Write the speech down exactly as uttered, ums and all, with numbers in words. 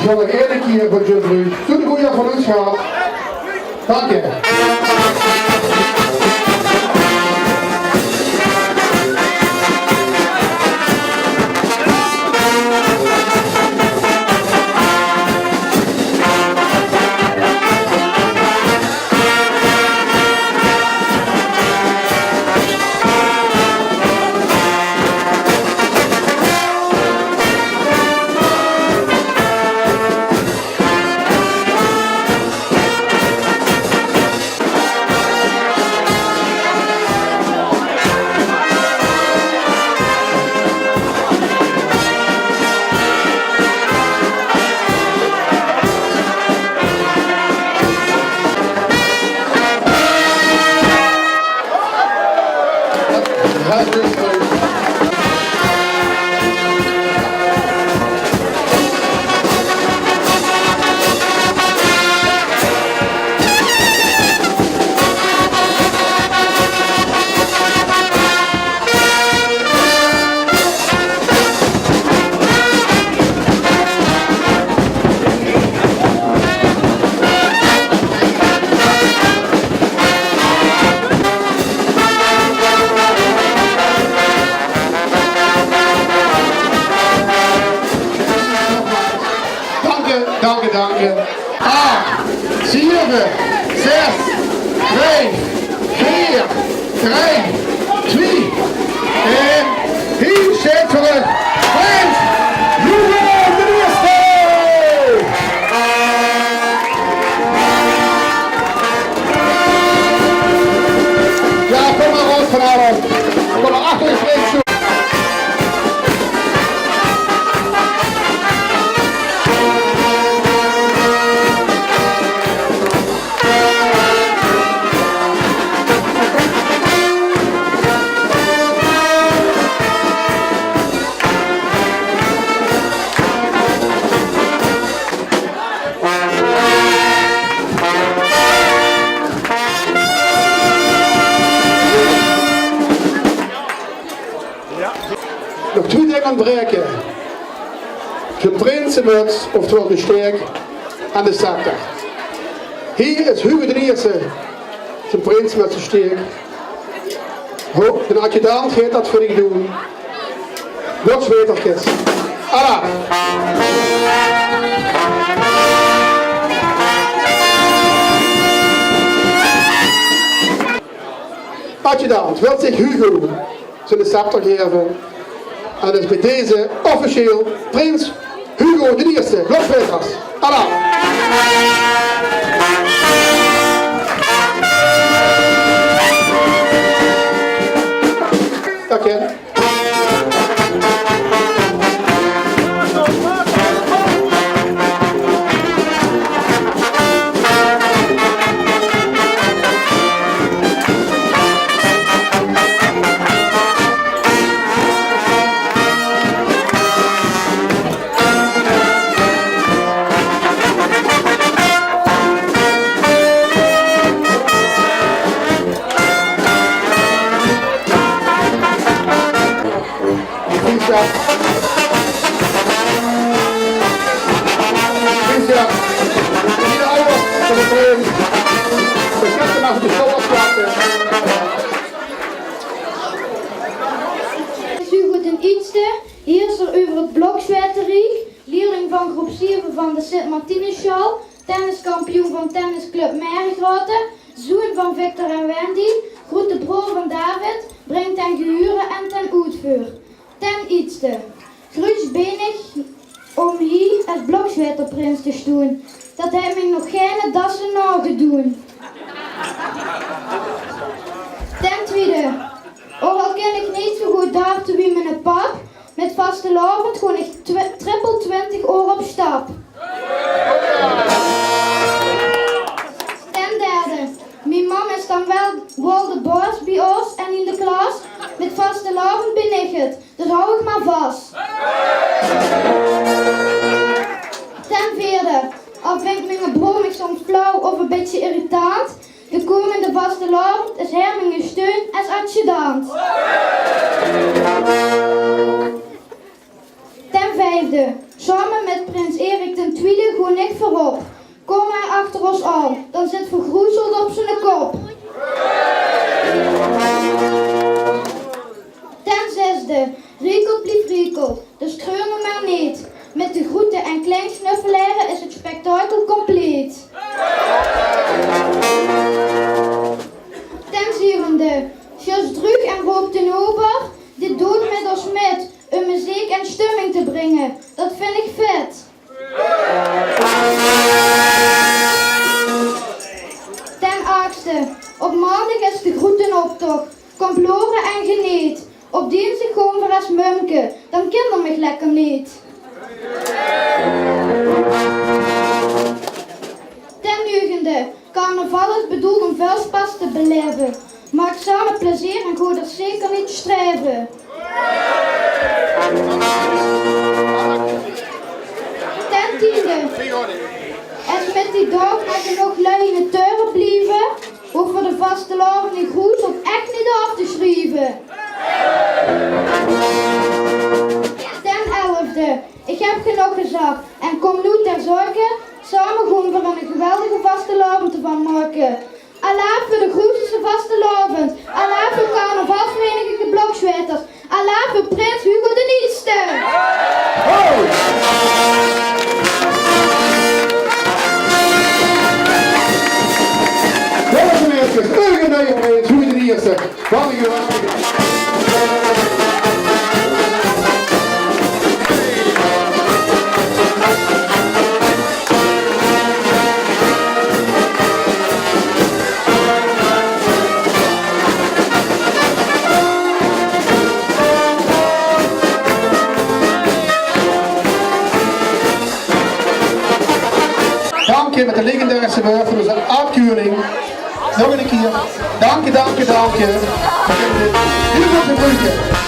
Nog eine kieër veur John Bruus. Doe de goeie van oes gehad. Dank je. Danke, danke, danke. Ach, zeve, zes, vief, veer, drei, twie, ein. Hie steit veur uch Prins Hugo d'n Ierste! Ja, kom mer op, vanavend. Kom mer achter de prins. Nog twie dinger óntbraeke. De prinsemöts, oftewel de steek, en de scepter. Hie is Hugo d'n Ierste zien prinsemöts en steek. Ho, d'n adjudant geit dat veur dich doon. Nog zweterkes. Alaaf! Adjudant, wilt zich Hugo zien scepter geve? En is bie deze officieel prins Hugo d'n Ierste. Blokveters. Alaaf! Dank je. Proficiat. Proficiat. Hie de ouwers van de prins. De kiste mag op de schouder plaatse. Hugo d'n Ierste, heerser euver 't Blokzweterriek, lierling van groep zeve van de Sint-Martinussjaol, tenniskampioen van tennisclub Mergraote, zoon van Victor en Wendy, groete broor van David, bringk ten gehuure en ten oetveur. Ten ierste, gruuts benig óm hie es Blokzweterprins te stoon. Dat haet mich nog geine dasse naogedoon. Ten twiede, ouch al kin ich neet zoe good darte wie miene pap, mit vastelaovend gaon ich twi-, trippel twintig oor op stap. Ten derde, mien mam is dan waal, waal de baas bie ós en in de klas. Mit vastelaovend bin ich 't, dus hou ich mer vas. Ten veerde, al vindj miene broor mich soms flauw of e bietje irritant, de kómmende vastelaovend is hae miene steun es adjudant. Ten viefde, Same mit prins Erik d'n Twiede goon ich veurop. Kom mer achter ós aan, dan zit vergroezeld op ziene kop. Ten zesde, Riekelt blief Riekelt, dus treur noe mer neet. Mit de groete en kleinsnuffelaere is 't spektakel compleet. Ten zevende, Sjors Druug en Rob d'n Ober, dit doot mit ós mit, um meziek en stumming te bringe. Dat vin ich vet. Ten achtste, op maondig is de groeten optoch. Kom blore en geneet. Op dinsdig goon v'r es Mumke, dan kin d'r mich lekker neet. Ten negende, carnaval is bedoeld om väöl spas te belaeve. Maak same plezeer en goon d'r zeker neet straeve. Ten tiende, es mit die daog mer genóg lui in de tuin blieve, hove v'r de vastelaovend in Groezelt ech neet aaf te sjrieve. Ten elfde, ich höb genóg gezag en kom noe ter zake. Same goon v'r d'r eine geweldige vastelaovend van make. Alaaf veur de Groezelse vastelaovend. Alaaf veur carnavalsvereiniging de Bloksjweiters. Alaaf veur prins Hugo d'n Ieëste. Ho! Dames en hiere, Hugo d'n Ieëste. Van de Danke mit de legendarische wäörd van ózze aad-keuning. Nog ein kier. Danke, danke, danke. Hugo Verbrugge.